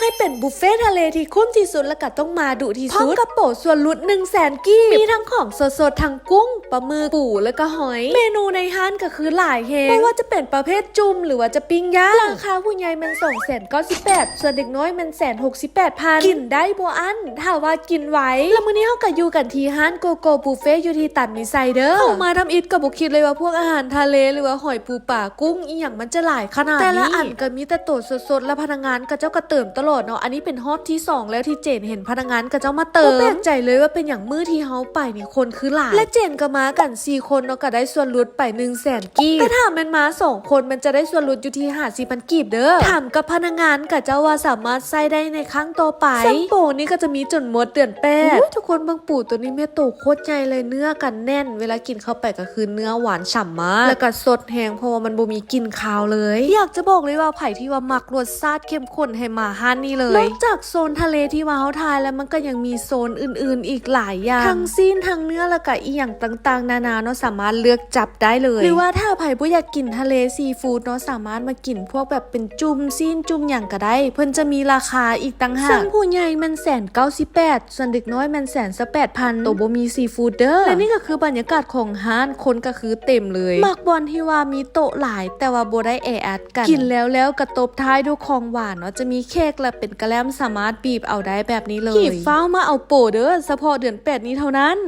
ໃຫ້ເປັນບຸບເຟທະເລທີ່ຄຸ້ມທີ່ສຸດ ແລະກະຕ້ອງມາດຸທີ່ສຸດ ພ້ອມກັບໂປສ່ວນຫຼຸດໜຶ່ງແສນກີບ. ມີທັງຂອງສົດໆ ທັງກຸ້ງ, ປາໝຶກ, ປູ ແລະກະຫອຍ. ເມນູໃນຮ້ານກະຄືຫຼາຍແຮງ ບໍ່ວ່າຈະເປັນປະເພດຈຸ່ມ ຫຼືວ່າຈະປີ້ງຍ່າງ. ລາຄາຜູ້ໃຫຍ່ແມ່ນສອງແສນເກົ້າສິບແປດ ສ່ວນເດັກນ້ອຍແມ່ນແສນຫົກສິບແປດພັນ ກິນໄດ້ບໍ່ອັ້ນ ຖ້າວ່າກິນໄວ. ແລະມື້ນີ້ເຮົາກະຢູ່ກັນທີ່ຮ້ານໂກໂກ້ບຸບເຟຢູ່ທີ່ຕັນມີໄຊເດີ. ເຂົ້າມາທຳອິດກະບໍ່ຄິດເລີຍວ່າພວກອາຫານທະເລ ຫຼືວ່າຫອຍປູປາກຸ້ງອີ່ຫຍັງມັນຈະຫຼາຍຂະໜາດນີ້. ແຕ່ລະອັນກະມີແຕ່ໂຕສົດໆ ແລະພະນັກງານຂະເຈົ້າກະເຕີມຕະຫຼອດເນາະ. ອັນນີ້ເປັນຮອບທີສອງແລ້ວທີ່ເຈນເຫັນພະນັກງານຂະເຈົ້າມາເຕີມ. ບໍ່ແປກໃຈເລີຍວ່າເປັນຫຍັງມື້ທີ່ເຮົາໄປນີ້ຄົນຄືຫຼາຍ. ແລະເຈນກະມາກັນສີ່ຄົນເນາະ ກະໄດ້ສ່ວນຫຼຸດໄປໜຶ່ງແສນ ກີບ. ແຕ່ຖ້າແມ່ນມາສອງຄົນ ມັນຈະໄດ້ສ່ວນຫຼຸດຢູ່ທີ່ຫ້າສິບພັນກີບເດີ. ຖາມກັບພະນັກງານຂະເຈົ້າວ່າສາມາດໃຊ້ໄດ້ໃນຄັ້ງຕໍ່ໄປ. ແຊມໂປນີ້ກະຈະມີຈົນໝົດເດືອນແປດ. ໂອ້ຍ ທຸກຄົນເບິ່ງປູໂຕນີ້ແມ່ ໂຕໂຄດໃຫຍ່ເລີຍ ເນື້ອກະແໜ້ນ ເວລາກິນເຂົ້າໄປກະຄືເນື້ອຫວານ ສຳມາກ ແລະກະສົດແຮງ ເພາະວ່າມັນບໍ່ມີກິ່ນຄາວເລີຍ. ຢາກຈະບອກເລີຍວ່າໃຜທີ່ວ່າມັກລົດຊາດເຂັ້ມຂຸ້ນໃຫ້ມາຮ້ານນີ້ເລີຍ. ນອກຈາກໂຊນທະເລທີ່ວ່າເຮົາຖ່າຍແລ້ວ ມັນກະຍັງມີໂຊນອື່ນໆອີກຫຼາຍຢ່າງ ທັງຊີ້ນ ທັງເນື້ອ ແລະກະອີ່ຫຍັງຕ່າງໆນານາເນາະ ສາມາດເລືອກຈັບໄດ້ເລີຍ. ຫຼືວ່າຖ້າໃຜບໍ່ຢາກກິນທະເລຊີຟູດເນາະ ສາມາດມາກິນພວກແບບເປັນຈຸ່ມຊີ້ນຈຸ່ມຫຍັງກະໄດ້ ເພິ່ນຈະມີລາຄາອີກຕ່າງຫາກ. ສ່ວນຜູ້ໃຫຍ່ແມ່ນແສນເກົ້າສິບແປດ ສ່ວນເດັກນ້ອຍແມ່ນແສນຊາວແປດພັນ ໂຕບໍ່ມີຊີຟູດເດີ. ແລະນີ້ກະຄືບັນຍາກາດຂອງຮ້ານ ຄົນກະຄືເຕັມເລີຍ. ມັກບ່ອນທີ່ວ່າມີໂຕະຫຼາຍ ແຕ່ວ່າບໍ່ໄດ້ແອອັດກັນ. ກິນແລ້ວໆກະຕົບທ້າຍດ້ວຍຂອງຫວານເນາະ ຈະມີເຄ້ກ ແລະເປັນກະແລັມ ສາມາດບີບເອົາໄດ້ແບບນີ້ເລີຍ. ຮີບຟ້າວມາເອົາໂປເດີ ສະເພາະເດືອນແປດນີ້ເທົ່ານັ້ນ.